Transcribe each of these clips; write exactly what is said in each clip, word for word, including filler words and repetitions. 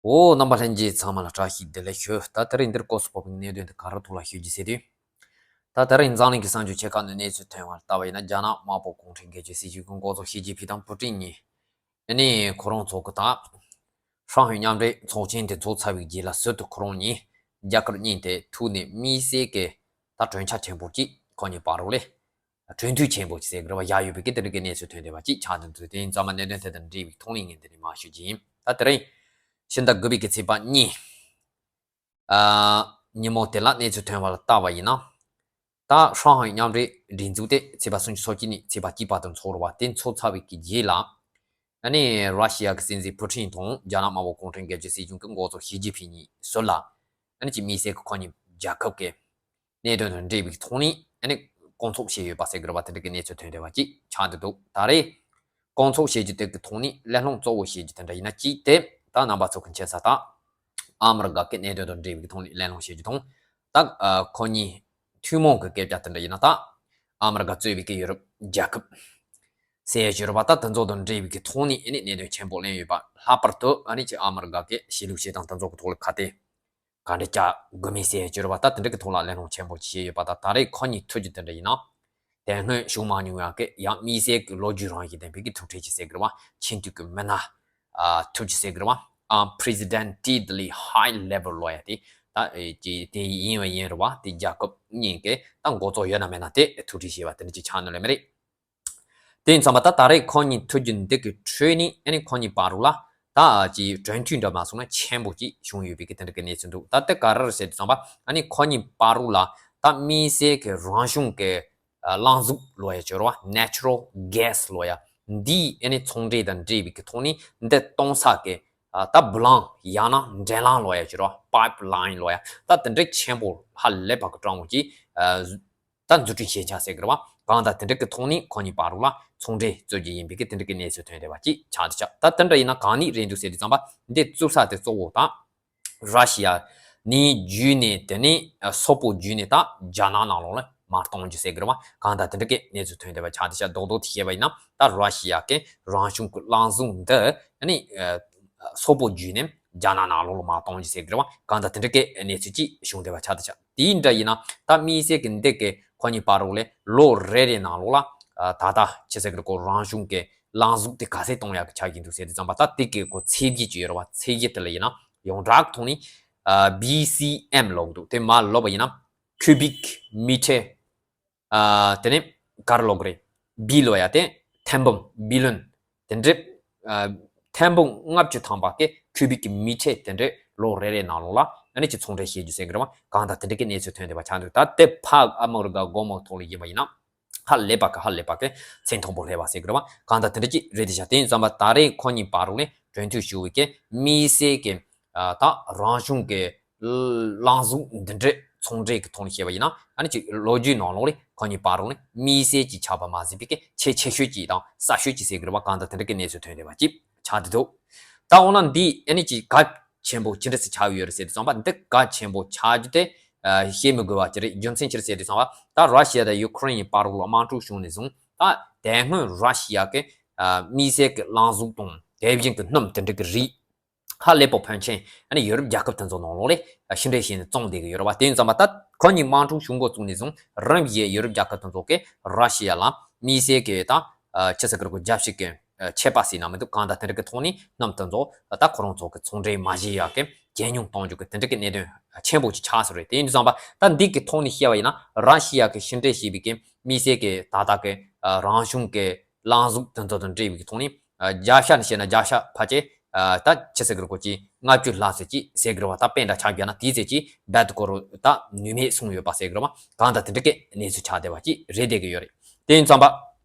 འོ། རྣམ་པ་ལྷན་རྒྱས་ཚང་མ་ལ་བཀྲ་ཤིས་བདེ་ལེགས་ཞུ། ད་དེ་རིང་འདིར་སྐོར་སུ་ཕོབ་པའི་གནད་དོན་དེ་ག་རེ་ཐོག་ལ་ཞུ་རྒྱུ་ཟེར་དུས། ད་དེ་རིང་འཛམ་གླིང་གི་གསར་འགྱུར་ཆེ་ཁག་ནས་གནས་ཚུལ་ཐོན་པར་ལྟ་བ་ཡིན་ན། རྒྱ་ནག་དམར་པོ་གུང་ཁྲན་སྒེར་གཅོད་སྲིད་གཞུང་གི་འགོ་གཙོ་ཞི་ཅིན་ཕིང་དང་པུ་ཏིན་གཉིས། ཨ་ནི་ཁོ་རང་ཚོ་གི་ད་ཧྲང་ཧའེ་མཉམ་འབྲེལ་ཚོགས་ཆེན་དེ་ཚོགས་ཚར་བའི་རྗེས་ལ་ཟུར་དུ་ཁོ་རང་གཉིས་རྒྱ་གར་གཉིས་དེ་ཐུག་ནས་དམིགས་བསལ་གྱི་ད་གྲོས་འཆར་ཆེན་པོ་གཅིག་ཁོ་གཉིས་བར་རོགས་ལས། གྲོས་མཐུན་ཆེན་པོ་ཞིག་ཟེར་དགོས་རེད་བ། བཞག་ཡོད་པའི་གི་དེ་འདྲ་གི་གནས་ཚུལ་ཐོན་བསྡད་པ་ཅིག་ཆགས་འདུག་དེ་ཡིན་ཙང་མ་གནད་དོན་དེ་དང་འབྲེལ་བའི་ཐོག་ནས་ངས་འདི་ནས་མར་ཞུ་རྒྱུ་ཡིན། ད་དེ་རིང་ཕྱི་ཟླ་དགུ་པའི་གི་ཚེས་པ་གཉིས། ཨ། ཉིན་མོ་དེ་ལ་གནས་ཚུལ་ཐོན་པ་ལ་བལྟས་པ་ཡིན་ན། ད་ཧྲང་ཧའེ་མཉམ་འབྲེལ་སྒྲིག་འཛུགས་དེ་ཚེས་པ་སུམ་ཅུ་སོ་གཅིག་ནས་ཚེས་པ་གཅིག་བར་དུ་འཚོགས་རེད་བ། དེ་འཚོགས་ཚར་བའི་གི་རྗེས་ལ། ཨ་ནི་ར་ཤི་ཡ་གི་སྲིད་འཛིན་པུ་ཏིན་དང་རྒྱ་ནག་དམར་པོ་གུང་ཁྲན་སྒེར་གཅོད་སྲིད་གཞུང་གི་འགོ་གཙོ་ཞི་ཅིན་ཕིང་གཉིས་ཟུར་ལ། ཨ་ནི་ཅིག་དམིགས་བསལ་གྱི་ཁོ་གཉིས་རྒྱལ་ཁབ་ཀྱི་གནད་དོན་དང་འབྲེལ་བའི་ཐོག་ནས་ཨ་ནི་སྐོང་ཚོགས་བྱས་ཡོད་པ་ཟེར་དགོས་རེད་བ། དེ་འདྲ་གི་གནས་ཚུལ་ཐོན་བསྡད་པ་ཅིག་ཆགས་བསྡད་འདུག་ད་རེས་སྐོང་ཚོགས་བྱེད་རྒྱུ་དེ་གི་ཐོག་ནས་གླེང་སློང་གཙོ་བོ་བྱེད་རྒྱུ་དེ་འདྲ་ཡིན་ན། གཅིག་དེ་ད་རྣམ་པ་ཚོ་གི་མཁྱེན་གསལ་ལྟར། ཨ་མི་རི་ཀ་གི་གནད་དོན་དང་འབྲེལ་བའི་ཐོག་ནས་གླེང་སློང་བྱེད་རྒྱུ་དང་། ད་ཨ་ཁོ་གཉིས་ཐུན་མོང་གི་སྐད་ཆ་དེ་འདྲ་ཡིན་ན། ད་ཨ་མི་རི་ཀ་གཙོས་པའི་གི་ཡུ་རོབ་རྒྱལ་ཁབ་ཟེར་ཡ་ཅིག་ཡོད་རེད་བ། ད་དེ་ཚོ་དང་འབྲེལ་བའི་གི་ཐོག་ནས་ཨ་ནི་གནད་དོན་ཆེན་པོ་གླེང་ཡོད་པ། ལྷག་པར་དུ་ཨ་ནི་ཅིག་ཨ་མི་རི་ཀ་གི་གཞིས་ལུས་བྱེད་སྟངས་དེ་ཚོ་གི་ཐོག་ལ་ག་དེ་ག་འདྲ་བྱ་དགོས་མིན་ཟེར་ཡ་ཅིག་ཡོད་རེད་བ། ད་དེ་འདྲ་གི་ཐོག་ལ་གླེང་སློང་ཆེན་པོ་ཅིག་བྱས་ཡོད་པ། ད་ད་རེས་ཁོ་གཉིས་ཐུག་རྒྱུ་དེ་འདྲ་ཡིན་ན། དེ་སྔོན་བྱུང་མ་མྱོང་ཡག་གི་ཡང་དམིགས་བསལ་གྱི་ལོ་རྒྱུས་རང་བཞིན་ལྡན་པའི་གི་ཐུག་འཕྲད་ཅིག་ཟེར་དགོས་རེད་བ། ཆེས་མཐོའི་གི་མི་སྣ་ཨ་ཐུག་རྒྱུ་ཟེར་དགོས་རེད་བ། ཨ་Presidentially High Level ལབ་ཡ་དེ། ད་ཨེ་ཅི་དེ་ཡིན་བ་ཡིན་རེད་བ། དེ་རྒྱལ་ཁབ་གཉིས་ཀྱི་ད་འགོ་གཙོ་ཡོད་ན་མེད་ན་དེ་ཐུག་འཕྲད་བྱས་པ་དེ་འདྲ་ཅིག་ཆགས་ནི་ལས་མ་རེད། དེ་ཡིན་ཙང་མ་ད་ད་རེས་ཁོ་གཉིས་ཐུག་རྒྱུ་འདི་གི་ཁྲོད་ནས་ཨ་ནི་ཁོ་གཉིས་བར་རོགས་ལ་ད་ཅིག་གྲོས་མཐུན་འདྲ་མ་སོང་ན་ཆེན་པོ་ཅིག་བྱུང་ཡོད་པའི་གི་དེ་འདྲ་གི་གནས་ཚུལ་འདུག་ད་དེ་ག་རེ་རེད་ཟེར་དུས་ཙམ་པ། ཨ་ནི་ཁོ་གཉིས་བར་རོགས་ལ་ད་དམིགས་བསལ་གྱི་རང་བྱུང་གི་ཨ་རླངས་གཟུགས་ལབ་ཡ་ཅིག་ཡོད་རེད་བ། Natural Gas ལབ་ཡ། འདིའི་ཨ་ནི་ཚོང་འབྲེལ་དང་འབྲེལ་བའི་གི་ཐོག་ནས་འདི་གཏོང་ས་གི་ཨ་ད་བུ་ལོང་ཡང་ན་འདྲེན་ལམ་ལབ་ཡ་ཅིག་ཡོད་རེད་བ། Pipeline ལབ་ཡ། ད་དེ་འདྲའི་ཆེན་པོ་ཧ་ལས་པ་གི་སྤྲང་བོ་ཅིག་ཨ་ད་འཛུགས་སྐྲུན་བྱེད་འཆར་ཟེར་གི་རེད་བ། གང་ལྟར་དེ་འདྲ་གི་ཐོག་ནས་ཁོ་གཉིས་བར་རོགས་ལ་ཚོང་འབྲེལ་རྩོད་རྒྱུ་ཡིན་པའི་གི་དེ་འདྲ་གི་གནས་ཚུལ་ཐོན་བསྡད་པ་ཅིག་ཆགས་འདུག་ད་དེ་འདྲ་ཡིན་ན་གང་ནས་རེད་འདུག་ཟེར་དུས་ཙམ་པ། འདི་བཙུགས་ས་དེ་གཙོ་བོ་ད་ར་ཤི་ཡ་ནས་བརྒྱུད་ནས། དེ་ནས་ཨ་སོག་པོ་བརྒྱུད་ནས་ད་རྒྱ་ནག་ནང་ལོགས་ལ་མར་གཏོང་རྒྱུ་ཟེར་གི་རེད་བ། གང་ལྟར་དེ་འདྲ་གི་གནས་ཚུལ་ཐོན་བསྡད་པ་ཆགས་འདུག་རྡོག་རྡོག་ཏུ་བཤད་པ་ཡིན་ན། ད་ར་ཤི་ཡ་གི་རང་བྱུང་གི་རླངས་གཟུགས་འདི་ཨ་ནི་ཨ་སོག་པོ་བརྒྱུད་ནས་རྒྱ་ནག་ནང་ལོགས་ལ་མར་གཏོང་རྒྱུ་ཟེར་གི་རེད་བ། གང་ལྟར་དེ་འདྲ་གི་གནས་ཚུལ་ཅིག་བྱུང་བསྡད་པ་ཆགས་འདུག་དེ་འདྲ་ཡིན་ན་ད་དམིགས་བསལ་གྱི་འདི་གི་ཁོ་གཉིས་བར་རོགས་ལས་ལོ་རེ་རེ་ནང་ལོགས་ལ་ཨ་ད་ལྟ་ཅི་ཟེར་གི་རེད་གོ། རང་བྱུང་གི་རླངས་གཟུགས་དེ་ག་ཚད་གཏོང་ཡག་གི་ཆ་ཡིན་འདུག་ཟེར་དུས་ཙམ་པ། ད་དེ་གི་གོ་ཚད་གཞི་ཅིག་ཡོད་རེད་བ། ཚད་གཞི་དེ་ལ་ཡིན་ན་ཡོངས་གྲགས་ཐོག་ནས་ཨ་བི་སི་ཨེམ་ལབ་འདུག་དེ་མར་ལབ་པ་ཡིན་ན་ཁུ་བིག་མི་ཊར། ཨ་དེ་ནས་ག་རེ་ལབ་གི་རེད། བི་ལབ་ཡ་དེ་ཐེར་འབུམ། བི་ལོན། དེ་འདྲའི་ཨ་ཐེར་འབུམ་ལྔ་བཅུ་ཐམ་པ་གི་ཁུ་བིག་མི་ཊར་དེ་འདྲའི་ལོ་རེ་རེ་ནང་ལོགས་ལ་ཨ་ནི་ཅིག་ཚོང་འབྲེལ་བྱེད་རྒྱུ་ཟེར་གི་རེད་བ། གང་ལྟར་དེ་འདྲ་གི་གནས་ཚུལ་ཐོན་བསྡད་པ་ཆགས་འདུག་ད་དེ་ཕར་ཨ་མི་རི་ཀ་སྒོར་མོ་ཐོག་ལ་ཡིན་པ་ཡིན་ན། ཧ་ལས་པ་གི་ཧ་ལས་པ་གི་ཚད་མཐོན་པོ་སླེབས་པ་ཟེར་གི་རེད་བ། གང་ལྟར་དེ་འདྲ་ཅིག་རེད་དེ་བཞག་དེ་ཡིན་ཙམ་པ་ད་རེས་ཁོ་གཉིས་བར་རོགས་ནས་གྲོས་མཐུན་ཞུ་བའི་གི་དམིགས་བསལ་གི་ཨ་ད་རང་བྱུང་གི་རླངས་གཟུགས་འདི་འདྲའི་ཚོང་འབྲེལ་གི་ཐོག་ནས་བཤད་པ་ཡིན་ན། ཨ་ནི་ཅིག་ལོ་རྒྱུས་ནང་ལོགས་ལ་ཁོ་གཉིས་བར་རོགས་ནས་དམིགས་བསལ་གྱི་ཆགས་པ་མ་ཟིན་པའི་གི་ཆེས་ཆེ་ཤོས་ཅིག་དང་གསར་ཤོས་ཅིག་ཟེར་གི་རེད་བ། གང་ལྟར་དེ་འདྲ་གི་གནས་ཚུལ་ཐོན་བསྡད་པ་ཅིག་ཆགས་བསྡད་འདུག་ད་འོ་ན་འདི་ཨ་ནི་ཅིག་གལ་ཆེན་པོ་ཅི་འདྲ་ཞིག་ཆགས་ཡོད་རེད་ཟེར་དུས་ཙམ་པ། འདི་གལ་ཆེན་པོ་ཆགས་རྒྱུ་དེ་ཨ་བཤད་མི་དགོས་པ་ཅིག་རེད། རྒྱུ་མཚན་ཅི་རེད་ཟེར་དུས་ཙམ་པ། ད་ར་ཤི་ཡ་དང་ཡུ་ཁུ་རེན་གྱི་བར་རོགས་ལ་དམག་འཁྲུག་བྱུང་ནས་བཟུང་ད་དེ་སྔོན་ར་ཤི་ཡ་གི་ཨ་དམིགས་བསལ་གྱི་རླངས་གཟུགས་དང་དེ་བཞིན་གྱི་སྣུམ་དེ་འདྲ་གི་རིགས་ཧ་ལས་པོ་ཕོན་ཆེན་ཨ་ནི་ཡུ་རོབ་རྒྱལ་ཁབ་དེ་ཚོ་ནང་ལོགས་ལ་ཕྱི་འབྲེལ་བྱས་ནས་བཙོང་བསྡད་ཀྱི་ཡོད་རེད་བ། དེ་ཡིན་ཙམ་པ་ད་ཁོ་གཉིས་དམག་འཁྲུག་བྱུང་འགོ་བཙུགས་ནས་བཟུང་རིམ་བཞིན་ཡུ་རོབ་རྒྱལ་ཁབ་དེ་ཚོ་གིས་ར་ཤི་ཡ་ལ་དམིགས་བསལ་གྱི་ད་ཨ་ཆི་ཟེར་གི་རེད་གོ། རྒྱབ་བཤིག་གི་ཨ་ཆད་པ་ཟེར་ན་མི་འདུག་གང་ལྟར་དེ་འདྲ་གི་ཐོག་ནས་སྣུམ་དེ་ཚོ་ད་ཁོ་རང་ཚོ་གི་ཚོང་འབྲེལ་མ་བྱེད་ཡག་གི་ཇེ་ཉུང་གཏོང་རྒྱུ་གི་དེ་འདྲ་གི་གནད་དོན་ཆེན་པོ་ཅིག་ཆགས་སོང་རེད། དེ་ཡིན་དུས་ཙམ་པ་ད་འདི་གི་ཐོག་ནས་བཤད་པ་ཡིན་ན། ར་ཤི་ཡ་གི་ཕྱི་འབྲེལ་བྱས་པའི་གི་དམིགས་བསལ་གྱི་ད་ལྟ་གི་ཨ་རང་བྱུང་གི་རླངས་གཟུགས་དེ་ཚོ་དང་འབྲེལ་བའི་གི་ཐོག་ནས་ཨ་བརྒྱ་ཆ་ནས་བཤད་ན་བརྒྱ་ཆ་ཕལ་ཆེར་ཨ་ད་ཆི་ཟེར་གི་རེད་གོ་ཅིག་ལྔ་བཅུ་ལྷག་ཙམ་ཅིག་ཟེར་གི་རེད་བ། ད་དཔེ་འདྲ་ཆ་བཞག་ན་དེའི་ཙམ་ཅིག་རྦད་དེ་ཁོ་རང་ད་ནུས་མེད་སོང་ཡོད་པ་ཟེར་གི་རེད་བ། གང་ལྟར་དེ་འདྲ་གི་གནས་ཚུལ་ཆགས་བསྡད་པ་ཅིག་རེད་བསྡད་ཀྱི་ཡོད་རེད། དེ་ཡིན་ཙམ་པ།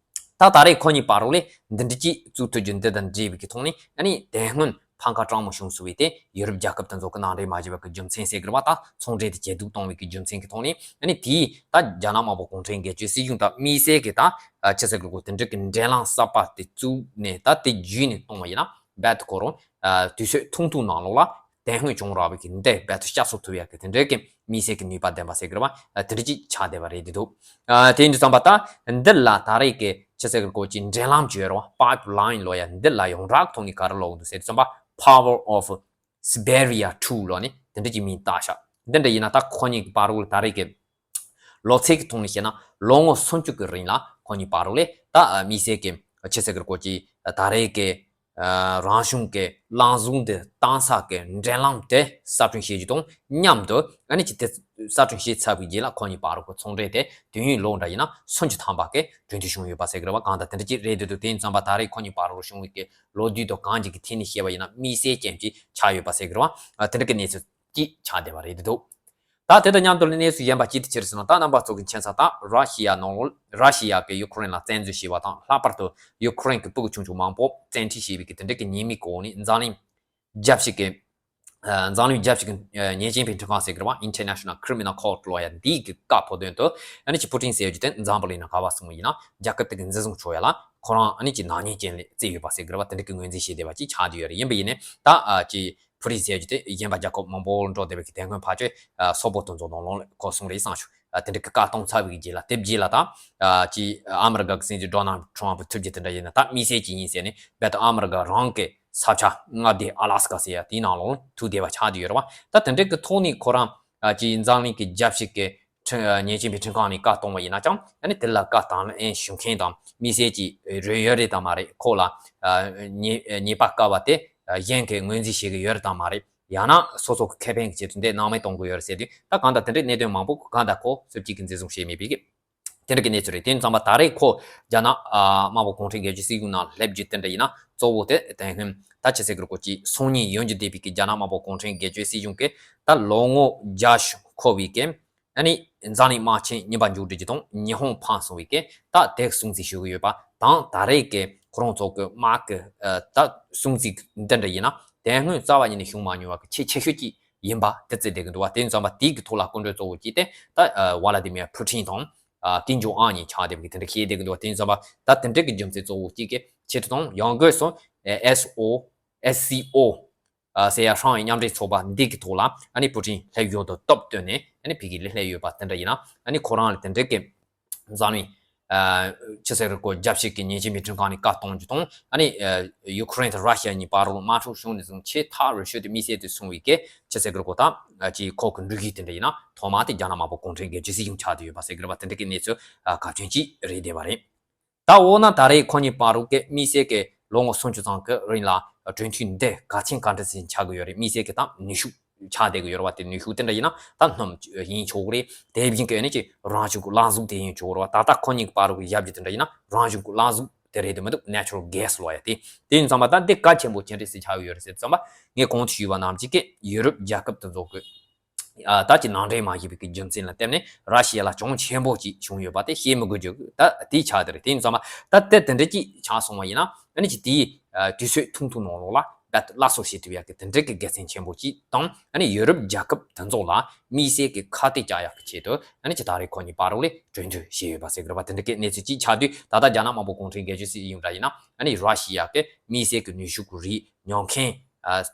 ད་ད་རེས་ཁོ་གཉིས་བར་རོགས་ལ་འདི་འདྲ་ཅིག་བཙུགས་ཐུབ་རྒྱུ་འདི་དང་འབྲེལ་བའི་གི་ཐོག་ནས་ཨ་ནི་དེ་སྔོན་ཕམ་ཁ་གྲང་མོ་བྱུང་སོང་བའི་དེ་ཡུ་རོབ་རྒྱལ་ཁབ་དེ་ཚོ་གི་ནང་འདྲེན་མ་བྱས་པ་གི་རྒྱུ་མཚན་ཟེར་གི་རེད་བ། ད་ཚོང་འབྲེལ་དེ་ཇེ་སྡུག་གཏོང་བའི་གི་རྒྱུ་མཚན་གི་ཐོག་ནས་ཨ་ནི་དེས་ད་རྒྱ་ནག་དམར་པོ་གུང་ཁྲན་སྒེར་གཅོད་སྲིད་གཞུང་དང་དམིགས་བསལ་གི་ད་ཨ་ཆི་ཟེར་གི་རེད་གོ། དེ་འདྲ་གི་འབྲེལ་ལམ་གསར་པ་དེ་བཙུགས་ནས་ད་དེ་བརྒྱུད་ནས་གཏོང་བ་ཡིན་ན། རྦད་དེ་ཁོ་རང་ཨ་དུས་ཚོད་ཐུང་ཐུང་ནང་ལོགས་ལ་དེ་སྔོན་བྱུང་རག་པའི་གི་འདི་རྦད་དེ་བསྐྱར་གསོ་ཐུབ་ཡག་གི་དེ་འདྲའི་གི་དམིགས་བསལ་གི་ནུས་པ་ལྡན་པ་ཟེར་གི་རེད་བ། ཨ་དེ་འདྲ་ཅིག་ཆགས་བསྡད་པ་རེད་འདུག་ཨ་དེ་ཡིན་དུས་ཙམ་པ་ད་འདི་ལ་ད་རེས་གི་ཆི་ཟེར་གི་རེད་གོ་ཅིག་འབྲེལ་ལམ་ཅིག་ཡོད་རེད་བ། Pipeline ལབ་ཡ་འདི་ལ་ཡོངས་གྲགས་ཐོག་ནས་ག་རེ་ལབ་འདུག་ཟེར་དུས་ཙམ་པ། Power of Siberia two ལོ་ནི་དེ་འདྲ་གྱི་མིང་བཏགས་ཤག་འདི་འདྲ་ཡིན་ན་ད་ཁོ་གཉིས་ཀྱི་བར་དུ་ད་རེས་ཀྱི་ལོ་ཚད་ཀྱི་ཐོག་ནས་བཤད་ན་ལོ་ངོ་སུམ་ཅུ་གི་རིང་ལ་ཁོ་གཉིས་བར་དུ་ལས་ད་དམིགས་བསལ་གྱི་ཆི་ཟེར་གི་རེད་ཀོ་ཅི་ད་རེས་ཀྱི་རང་གཞུང་གི་གླིང་ཟུར་འདི་བཏང་ས་གི་འབྲེལ་ལམ་དེ་གསར་སྐྲུན་བྱེད་རྒྱུ་དང་མཉམ་དུ་ཨ་ནི་ཅི་དེ་གསར་སྐྲུན་བྱས་ཚར་བའི་རྗེས་ལ་ཁོ་གཉིས་བར་དུ་ཚོང་འབྲེལ་དེ་དུས་ཡུན་ལོ་འདྲ་ཡིན་ན་སུམ་ཅུ་ཐམ་པ་གི་གྲོན་ཆུད་བྱུང་ཡོད་པ་ཟེར་གི་རེད་བ། གང་ལྟར་དེ་འདྲ་ཅིག་རེད་འདུག་དེ་ཡིན་ཙམ་པ་ད་རེས་ཁོ་གཉིས་བར་དུ་བྱུང་བའི་གི་ལོ་རྒྱུས་དང་གང་ཅིག་གི་ཐད་ནས་བཤད་པ་ཡིན་ན་དམིགས་བསལ་ཅན་ཅིག་ཆགས་ཡོད་པ་ཟེར་གི་རེད་བ། དེ་འདྲ་གི་གནས་ཚུལ་ཅིག་ཆགས་བསྡད་པ་རེད་འདུག་ད་དེ་དང་མཉམ་དུ་གནས་ཚུལ་གཞན་པ་ཅིག་དེ་ཅི་རེད་ཟེར་ན། ད་རྣམ་པ་ཚོ་གི་མཁྱེན་གསལ་ལྟར་ར་ཤི་ཡ་ནང་ལོགས་ར་ཤི་ཡ་གིས་ཡུ་ཁུ་རེན་ལ་བཙན་འཛུལ་བྱས་པ་དང་། ལྷག་པར་དུ་ཡུ་ཁུ་རེན་གྱི་ཕྲུ་གུ་ཆུང་ཆུང་མང་པོ་བཙན་ཁྲིད་བྱས་པའི་གི་དེ་འདྲ་གི་ཉེས་མིང་གི་འོག་ནས་འཛམ་གླིང་རྒྱལ་སྤྱི་གི་འཛམ་གླིང་རྒྱལ་སྤྱི་གི་ཉེས་ཅན་པའི་ཁྲིམས་ཁང་ཟེར་གི་རེད་བ། International Criminal Court ལོ་ཡ་འདིའི་གི་བཀའ་ཕབ་དོན་དུ་ཨ་ནི་ཅི་ཕུ་ཀྲིན་ཟེར་རྒྱུ་དེ་འཛམ་བུ་གླིང་ནང་ག་བ་སོང་ཡིན་ན་རྒྱལ་ཁབ་དེ་གི་འཛིན་བཟུང་བྱས་ཡ་ལ་ཁོ་རང་ཨ་ནི་ཅི་ནག་ཉེས་ཅན་ལ་བརྩིས་ཡོད་པ་ཟེར་གི་རེད་བ། དེ་འདྲ་གི་ངོས་འཛིན་བྱས་བསྡད་པ་ཅིག་ཆགས་བསྡད་ཡོད་རེད། ཡིན་པ་ཡིན་ནའི་ད་ཨ་ཅི་ཕུ་ཀྲིན་ཟེར་རྒྱུ་དེ་གཞན་པ་རྒྱལ་ཁབ་མང་པོ་འགྲོ་བསྡད་པའི་གི་དེ་སྔོན་ཕལ་ཆེར་སོག་པོ་དེ་ཚོ་ནང་ལོགས་ལ་ཁོ་སོང་རེད་བསམ་བྱུང་། དེ་འདྲ་གི་བཀའ་གཏོང་ཚར་བའི་རྗེས་ལ་དེ་རྗེས་ལ་ད་ཅི་ཨ་མི་རི་ཀ་གི་སྲིད་འཛིན་ཌོ་ནལ་ཊམ་ཕུ་ཐུག་རྒྱུ་དེ་འདྲ་ཡིན་ན་ད་དམིགས་བསལ་ཅིག་ཡིན་ཟེར་ནས་རྦད་དེ་ཨ་མི་རི་ཀ་རང་གི་ས་ཆ་མངའ་སྡེ་ཨ་ལ་སི་ཀ་ཟེར་ཡ་དེའི་ནང་ལོགས་ཐུག་བསྡད་པ་ཆགས་བསྡད་ཡོད་རེད་བ། ད་དེ་འདྲ་གི་ཐོག་ནས་ཁོ་རང་ཅི་འཛམ་གླིང་གི་རྒྱལ་སྤྱི་གི་ཁྲིམས་ཉེས་ཅན་པའི་ཁྲིམས་ཁང་ནས་བཀའ་གཏོང་བ་ཡིན་ན་ཀྱང་ཨ་ནི་དེ་ལ་བཀའ་དང་ལེན་ཞུ་མཁན་དང་དམིགས་བསལ་གྱི་རོལ་ཡོད་རེད་དམ་མ་རེད། ཁོ་ལ་ཉེས་ཉེས་པ་བཀལ་བ་དེ་གཞན་གྱིས་ངོས་འཛིན་བྱེད་ཀྱི་ཡོད་རེད་དམ་མ་རེད། ཡང་ན་སོ་སོ་གི་ཁེ་ཕན་གྱི་ཆེད་དུ་འདི་སྣང་མེད་གཏོང་གི་ཡོད་རེད་ཟེར་དུས་ད་གང་ལྟར་དེ་འདྲའི་གནད་དོན་མང་པོ་གང་ལྟར་ཁོ་སུ་གཅིག་གིས་འཛིན་བཟུང་བྱས་མེད་པའི་དེ་འདྲ་གི་གནས་ཚུལ་རེད། དེ་ཡིན་ཙང་པ་ད་རེས་ཁོ་རྒྱ་ནག་དམར་པོ་གུང་ཁྲན་སྒེར་གཅོད་སྲིད་གཞུང་ནང་སླེབས་རྒྱུ་དེ་འདྲ་ཡིན་ན་གཙོ་བོ་དེ་དེ་སྔོན་ད་ཆི་ཟེར་གི་རེད་ཀོ་ཅི་སང་ཉིན་ཡོང་རྒྱུ་བསྡད་པའི་གི་རྒྱ་ནག་དམར་པོ་གུང་ཁྲན་སྒེར་གཅོད་སྲིད་གཞུང་གི་ད་ལོ་ངོ་བརྒྱ་ཞིག་འཁོར་བའི་གི་ཨ་ནི་འཛམ་གླིང་དམག་ཆེན་གཉིས་པ་མཇུག་སྒྲིལ་རྒྱུ་དང་ཉི་ཧོང་འཕངས་སོང་བའི་གི་ད་དེ་སྲུང་བརྩི་ཞུ་གི་ཡོད་པ་དང་། ད་རེས་གི་ཁོ་རང་ཚོ་གི་དམག་གི་ད་སྲུང་བརྩི་འདི་འདྲ་ཡིན་ན་དེ་སྔོན་རྩ་བ་ཉིད་ནས་བྱུང་མ་མྱོང་བ་གི་ཆེས་ཆེ་ཤོས་ཅིག་ཡིན་པ་དེ་བརྩི་བསྡད་ཀྱི་འདུག་བ། དེ་ཡིན་ཙང་པ་དེའི་གི་ཐོག་ལ་སྐུ་མགྲོན་གཙོ་བོ་གཅིག་དེ་ད་ཝ་ལ་དི་མིར་ཕུ་ཀྲིན་དང་ཀིམ་ཇོང་ཨན་གཉིས་ཆགས་བསྡད་པའི་གི་དེ་འདྲ་བཤད་བསྡད་ཀྱི་འདུག་བ། དེ་ཡིན་ཙང་པ་ད་དེ་འདྲ་གི་རྒྱུ་མཚན་གཙོ་བོ་གཅིག་གི་ཆེད་དུ་དང་ཡང་སྒོས་སུ་ཨེས་ཨོ་ཨེས་སི་ཨོ་ཟེར་ཡ་ཧྲང་ཨེ་མཉམ་འབྲེལ་ཚོགས་པ་འདི་གི་ཐོག་ལ་ཨ་ནི་ཕུ་ཀྲིན་སླེབས་ཡོང་དུ་སྟོབས་བཏོན་ནས་ཨ་ནི་ཕ་གིར་སླེབས་ཡོད་པ་དེ་འདྲ་ཡིན་ན་ཨ་ནི་ཁོ་རང་ལ་དེ་འདྲ་གི་འཛམ་གླིང་ཆི་ཟེར་གོ་རྒྱལ་སྤྱི་གི་ཉེས་ཅན་པའི་ཁྲིམས་ཁང་ནས་བཀའ་གཏོང་རྒྱུ་དང་ཨ་ནི་ཡུ་ཁུ་རེན་དང་ར་ཤི་ཡ་གཉིས་བར་ལ་དམག་འཁྲུག་བྱུང་ནས་བཟུང་ཆེས་ཐག་རིང་ཤོས་དེ་དམིགས་བསལ་དུ་སོང་བའི་གི་ཆི་ཟེར་གོ་ད་ཅིག་ཁོ་གི་འགྲུལ་བཞུད་དེ་འདྲ་ཡིན་ན་ཐོག་མ་དེ་རྒྱ་ནག་དམར་པོ་གུང་ཁྲན་སྒེར་གཅོད་སྲིད་གཞུང་ཆགས་བསྡད་ཡོད་པ་ཟེར་གི་རེད་བ། དེ་འདྲ་གི་གནས་ཚུལ་གལ་ཆེན་ཅིག་རེད་བསྡད་པ་རེད། ད་འོ་ན་ད་རེས་ཁོ་གཉིས་བར་དུ་གི་དམིགས་བསལ་གི་ལོ་ངོ་སུམ་ཅུ་ཙམ་གི་རིང་ལ་གྲོས་མཐུན་འདི་གལ་ཆེན་ག་འདྲ་ཞིག་ཆགས་ཀྱི་ཡོད་རེད། དམིགས་བསལ་གི་ད་ནུས་ཤུགས་ཆགས་བསྡད་ཀྱི་ཡོད་རེད་བ། དེ་ནུས་ཤུགས་དེ་འདྲ་ཡིན་ན་ད་སྣུམ་ཡིན་ཆོག་གི་རེད། དེ་བཞིན་གི་ཨ་ནི་ཅི་རང་བྱུང་གི་གླིང་ཟུར་དེ་ཡིན་ཆོག་གི་རེད་བ། ད་ལྟ་ཁོ་གཉིས་ཀྱི་བར་དུ་གི་ཞབས་ཕྱི་དེ་འདྲ་ཡིན་ན་རང་བྱུང་གི་གླིང་ཟུར་དེ་རེད་དེ་མི་འདུག Natural gas ལོ་ཡ་དེ། དེ་ཡིན་ཙང་མ་ད་འདི་གལ་ཆེན་པོ་ཅི་འདྲ་ཞིག་ཆགས་ཀྱི་ཡོད་རེད་ཟེར་ཙང་མ་ངས་གོང་དུ་ཞུས་པ་ནང་བཞིན་གི་ཡུ་རོབ་རྒྱལ་ཁབ་དེ་ཚོ་གི་ཨ་ད་ཅི་ནང་འདྲེན་མ་བྱས་པའི་གི་རྒྱུ་མཚན་ལ་བརྟེན་ནས་ར་ཤི་ཡ་ལ་གྱོང་ཆེན་པོ་ཅིག་བྱུང་ཡོད་པ་དེ་བཤད་མི་དགོས་རྒྱུ་ད་དེའི་ཆ་དེ་རེད། དེ་ཡིན་ཙང་མ་ད་དེ་དེ་འདྲ་ཅིག་ཆགས་སོང་བ་ཡིན་ན་ཨ་ནི་ཅི་དེའི་དུས་ཚོད་ཐུང་ཐུང་ནང་ལོགས་ལ་ད་སླར་གསོ་བྱེད་ཐུབ་ཡག་གི་དེ་འདྲ་གི་དགེ་མཚན་ཆེན་པོ་ཅིག་དང་ཨ་ནི་ཡུ་རོབ་རྒྱལ་ཁབ་དེ་ཚོ་ལ་དམིགས་བསལ་གི་ཁ་གཏད་བཅག་ཡག་གི་ཆེད་དུ་ཨ་ནི་ཅི་ད་རེས་ཁོ་གཉིས་བར་ལ་གྲོས་མཐུན་བྱས་ཡོད་པ་ཟེར་གི་རེད་བ། དེ་འདྲ་གི་གནས་ཚུལ་ཅིག་ཆགས་དུས་ད་ལྟ་རྒྱ་ནག་དམར་པོ་གུང་ཁྲན་སྒེར་གཅོད་སྲིད་གཞུང་འདྲ་ཡིན་ན་ཨ་ནི་ར་ཤི་ཡ་གི་དམིགས་བསལ་གི་ནུས་ཤུགས་རིགས་ཉོ་མཁན་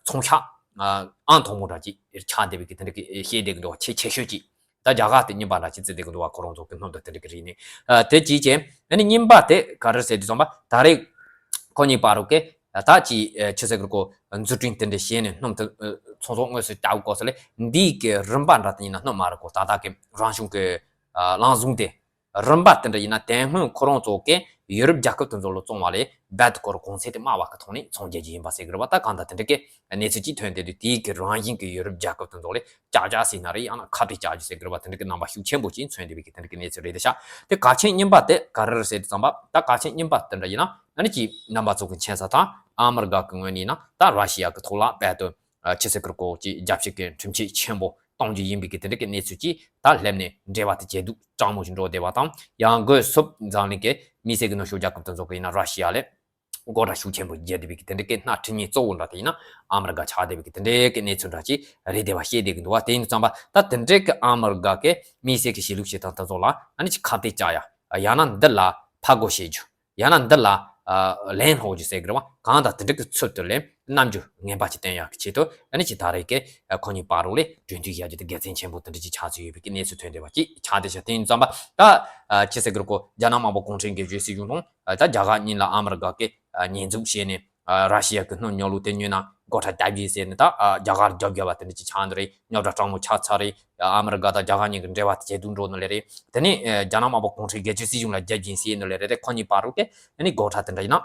ཚོང་ཤག་ཨང་དང་པོ་འདྲ་ཅིག་ཆགས་བསྡད་པའི་གི་དེ་འདྲ་གི་བཤད་བསྡད་གི་འདུག་བ། ཆེས་ཆེ་ཤོས་ཅིག་ད་རྒྱ་གར་དེ་གཉིས་པ་འདྲ་ཅིག་བརྩི་བསྡད་གི་འདུག་བ། ཁོ་རང་ཚོ་གི་སྣུམ་དང་དེ་འདྲ་གི་རིགས་ནི་དེ་གཅིག་བྱས། ཨ་ནི་གཉིས་པ་དེ་ག་རེ་ཟེར་དུས་ཙམ་པ་ད་རེས་ཁོ་གཉིས་བར་གི་ད་ཅི་ཆི་ཟེར་གི་གོ་མཛུབ་སྟོན་དེ་འདྲ་བྱས་ནས་སྣུམ་དེ་ཚོང་ཟོག་དངོས་སུ་བཅའ་དགོས་ཟེར་ལས་འདིའི་གི་རིམ་པ་འདྲ་དེ་ཡིན་ན་སྣུམ་མ་རེད་གོ། ད་ལྟ་གི་རང་བྱུང་གི་གླིང་ཟུར་དེ་རིམ་པ་དེ་འདྲ་ཡིན་ན་དེ་སྔོན་ཁོ་རང་ཚོ་གི་ཡུ་རོབ་རྒྱལ་ཁབ་དེ་ཚོ་ལ་བཙོང་བ་ལས་རྦད་དེ་ཁོ་རང་གོང་ཚད་དེ་དམའ་བ་གི་ཐོག་ནས་འཚོང་རྒྱུ་ཅིག་ཡིན་པ་ཟེར་གི་རེད་བ། ད་གང་ལྟར་དེ་འདྲ་གི་གནས་ཚུལ་ཅིག་ཐོན་བསྡད་དུས་དེའི་གི་རང་བཞིན་གི་ཡུ་རོབ་རྒྱལ་ཁབ་དེ་ཚོ་ལས་ཀྱག་ཀྱག་ཟེར་ན་རེད། ཡང་ན་ཁ་གཏད་བཅག་རྒྱུ་ཟེར་གི་རེད་བ། དེ་འདྲ་གི་རྣམ་པ་ཤུགས་ཆེན་པོ་ཅིག་མཚོན་བསྡད་པའི་གི་དེ་འདྲ་གི་གནས་ཚུལ་རེད་ཤག་དེ་གལ་ཆེན་གཉིས་པ་དེ་ག་རེ་རེད་ཟེར་དུས་ཙམ་པ་ད་གལ་ཆེན་གཉིས་པ་དེ་འདྲ་ཡིན་ན་ཨ་ནི་ཅི་རྣམ་པ་ཚོ་གི་མཁྱེན་གསལ་ལྟར་ཨ་མི་རི་ཀ་གི་ངོས་ནས་ཡིན་ན་ད་ར་ཤི་ཡ་གི་ཐོག་ལ་རྦད་དེ་ཨ་ཆི་ཟེར་གི་རེད་གོ་ཅིག་རྒྱལ་སྤྱི་གི་ཁྲིམས་ཆད་ཆེན་པོ་གཏོང་རྒྱུ་ཡིན་པའི་གི་དེ་འདྲ་གི་གནས་ཚུལ་ཅིག་ད་སླེབས་ནས་འབྲེལ་བ་དེ་ཇེ་སྡུག་གྲང་མོ་ཞིག་འགྲོ་བསྡད་པ་དང་། ཡང་སྒོས་སུ་འཛམ་གླིང་གི་དམིགས་བསལ་གི་ནུབ་ཕྱོགས་རྒྱལ་ཁབ་དེ་ཚོ་གི་ཡིན་ན་ར་ཤི་ཡ་ལས་མགོ་སྐྲ་ཤུགས་ཆེན་པོ་རྒྱས་བསྡད་པའི་གི་དེ་འདྲ་གི་སྣ་ཁྲིམས་ཉེས་གཙོ་བོ་འདྲ་དེ་ཡིན་ན་ཨ་མི་རི་ཀ་ཆགས་བསྡད་པའི་གི་དེ་འདྲ་གི་གནས་ཚུལ་འདྲ་ཅིག་རེད་བསྡད་པ་བཤད་བསྡད་གི་འདུག་བ། དེ་ཡིན་ཙམ་པ་ད་དེ་འདྲ་གི་ཨ་མི་རི་ཀ་གི་དམིགས་བསལ་གི་གཞིས་ལུས་སྤྱི་དང་དེ་ཚོ་ལ་ཨ་ནི་ཅིག་ཁ་གཏད་བཅག་ཡ། ཡང་ན་འདི་ལ་ཕར་རྒོལ་བྱེད་རྒྱུ། ཡང་ན་འདི་ལ་ལན་སློག་རྒྱུ་ཟེར་གི་རེད་བ། གང་ལྟར་དེ་འདྲ་གི་ཚུལ་དུ་ལས་རྣམ་འགྱུར་ངན་པ་ཅིག་བསྟན་ཡག་གི་ཆེད་དུ་ཨ་ནི་ཅིག་ད་རེས་ཀྱི་ཁོ་གཉིས་བར་ལ་གྲོས་མཐུན་བཞག་རྒྱུ་དེ་དགེ་མཚན་ཆེན་པོ་དེ་འདྲ་ཅིག་ཆགས་ཚུལ་ཡོད་པའི་གི་གནས་ཚུལ་ཐོན་བསྡད་པ་ཅིག་ཆགས་བསྡད་ཤག་དེ་ཡིན་ཙམ་པ་ད་ཅི་ཟེར་གི་རེད་གོ། རྒྱ་ནག་དམར་པོ་གུང་ཁྲན་སྒེར་གཅོད་སྲིད་གཞུང་དང་ད་རྒྱ་གར་གཉིས་ལ་ཨ་མི་རི་ཀ་གི་ཉེས་འཛུགས་བྱས་ནས་ར་ཤི་ཡ་གི་སྣུམ་ཉོ་ལུགས་དེ་ཉོས་ན་ སྒོ་ཁྲལ་བརྒྱབ་ཡིན་ཟེར་ནས་ད་རྒྱ་གར་རྒྱབ་རྒྱབ་པ་དེ་འདྲ་ཅིག་ཆགས་འདུག་རེད། རྙོག་དྲ་སྤྲང་མོ་ཆགས་ཚར་རེད། ཨ་མི་རི་ཀ་དང་རྒྱ་གར་གཉིས་ཀྱི་འབྲེལ་བ་དེ་ཇེ་སྡུག་འགྲོ་ནི་ལེ་རེད། དེ་ནས་རྒྱ་ནག་དམར་པོ་གུང་ཁྲན་སྒེར་གཅོད་སྲིད་གཞུང་ལ་རྒྱབ་ཡིན་ཟེར་ནི་ལེ་རེད། དེ་ཁོ་གཉིས་བར་རུ་གི་ཨ་ནི་སྒོ་ཁྲལ་དེ་འདྲ་ཡིན་ན།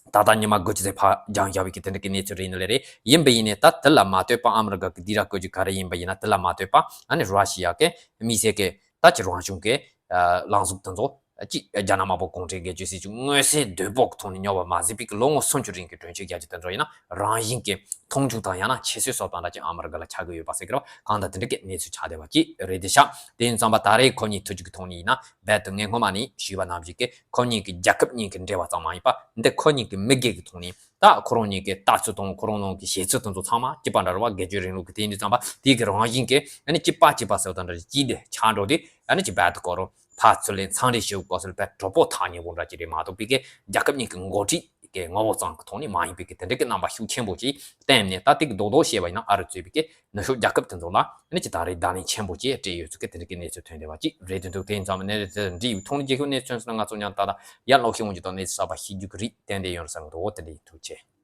ད་ལྟ་ཉི་མ་དགུ་བཅུ་ཙམ་ཕར་འགྱངས་བཞག་པའི་གི་དེ་འདྲ་གི་གནས་ཚུལ་རེད་ནི་ལེ་རེད། ཡིན་པ་ཡིན་ནའི་ད་དེ་ལ་མ་ལྟོས་པ་ཨ་མི་རི་ཀ་གི་སྡིགས་ར་བསྐུལ་རྒྱུ་ག་རེ་ཡིན་པ་ཡིན་ན་དེ་ལ་མ་ལྟོས་པ་ཨ་ནི་ར་ཤི་ཡ་གི་དམིགས་བསལ་གི་ད་ཅི་རང་བྱུང་གི་ལངས་གཟུགས་དེ་ཚོ་ཅི་རྒྱ་ནག་དམར་པོ་གུང་ཁྲན་སྒེར་གཅོད་སྲིད་གཞུང་མངོན་གསལ་དོད་པོ་གི་ཐོག་ནས་རྙོག་པ་མ་བཟོས་པའི་གི་ལོ་ངོ་སུམ་ཅུ་རིང་གི་གྲོས་ཆོད་རྒྱག་རྒྱུ་དེ་ཚོ་ཡིན་ན་རང་བཞིན་གི་མཐོང་ཆུང་དང་ཡང་ན་ཁྱད་གསོད་སོགས་དང་འདྲ་ཅིག་ཨ་མི་རི་ཀ་ལ་ཆགས་ཀྱི་ཡོད་པ་ཟེར་གི་རེད་བ། གང་ལྟར་དེ་འདྲ་གི་གནས་ཚུལ་ཆགས་བསྡད་པ་ཅིག་རེད་དེ་ཤག་དེ་ཡིན་ཙང་པ་ད་རེས་ཁོ་གཉིས་ཐུག་རྒྱུ་གི་ཐོག་ནས་ཡིན་ན་རྦད་དེ་ངས་སྔོན་མ་ནས་ཞུས་པ་ནང་བཞིན་གི་ཁོ་གཉིས་ཀྱི་རྒྱལ་ཁབ་གཉིས་ཀྱི་འབྲེལ་བ་ཙམ་མ་ཡིན་པ་འདི་ཁོ་གཉིས་ཀྱི་མི་སྒེར་གྱི་ཐོག་ནས་ད་ཁོ་རང་གཉིས་ཀྱི་ལྟ་ཚུལ་དང་ཁོ་རང་ནང་གི་བྱེད་ཚུལ་དེ་ཚོ་ཚང་མ་གཅིག་པ་འདྲ་རེད་བ། སྒེར་གཅོད་རིང་ལུགས་ཀྱི་དེ་ཡིན་དུས་ཙམ་པ་དེ་གི་རང་བཞིན་གྱི་ཨ་ནི་གཅིག་པ་གཅིག་པ་ཟེར་བ་དང་འདྲ་གཅིག་དེ་ཆགས་འགྲོ་དུས་ཨ་ནི་གཅིག་རྦད་དེ་ཁོ་རང་ཕར་ཚུར་ལ་འཚམས་འདྲི་ཞུ་དགོས་ཟེར་བའི་གྲོགས་པོ་ཐག་ཉེ་པོ་འདྲ་ཅིག་རེད་མ་གཏོགས་པའི་གི་རྒྱལ་ཁབ་གཉིས་ཀྱི་འགོ་ཁྲིད་ཀྱི་ངོ་བོ་ཙམ་གྱི་ཐོག་ནས་མ་ཡིན་པའི་གི་དེ་འདྲ་གི་རྣམ་པ་ཤུགས་ཆེན་པོ་ཅིག་བསྟན་ནས་ད་དེ་གི་རྡོག་རྡོག་བཤད་པ་ཡིན་ན་ཨ་རུ་གཙོས་པའི་གི་ནུབ་ཕྱོགས་རྒྱལ་ཁབ་དེ་ཚོ་ལ་ཨ་ནི་ཅིག་ད་རེས་བརྡ་ལན་ཆེན་པོ་ཅིག་སྤྲད་ཡོད་ཚུལ་གི་དེ་འདྲ་གི་གནས་ཚུལ་ཐོན་བསྡད་པ་ཅིག་རེད། དེ་འདུག་དེ་ཡིན་ཙང་ནས་འདི་ཡིག་ཐོག་ནས་རྒྱལ་ཁབ་གནས་ཚུལ་ཐོན་སོང་ན་ང་ཚོ་མཉམ་ད་ལྟ་ཡར་ལོག་ཤེས་འོང་རྒྱུ་དང་གནས་ཚུལ་གསར་པ་ཤེས་རྒྱུ་གི་རེད། ཏན་ཏན་ཡོང་རེད་བསམ་གི་འདུག་འོ་དེ་འདྲ་ཡིན། ཐུགས་རྗེ་ཆེ།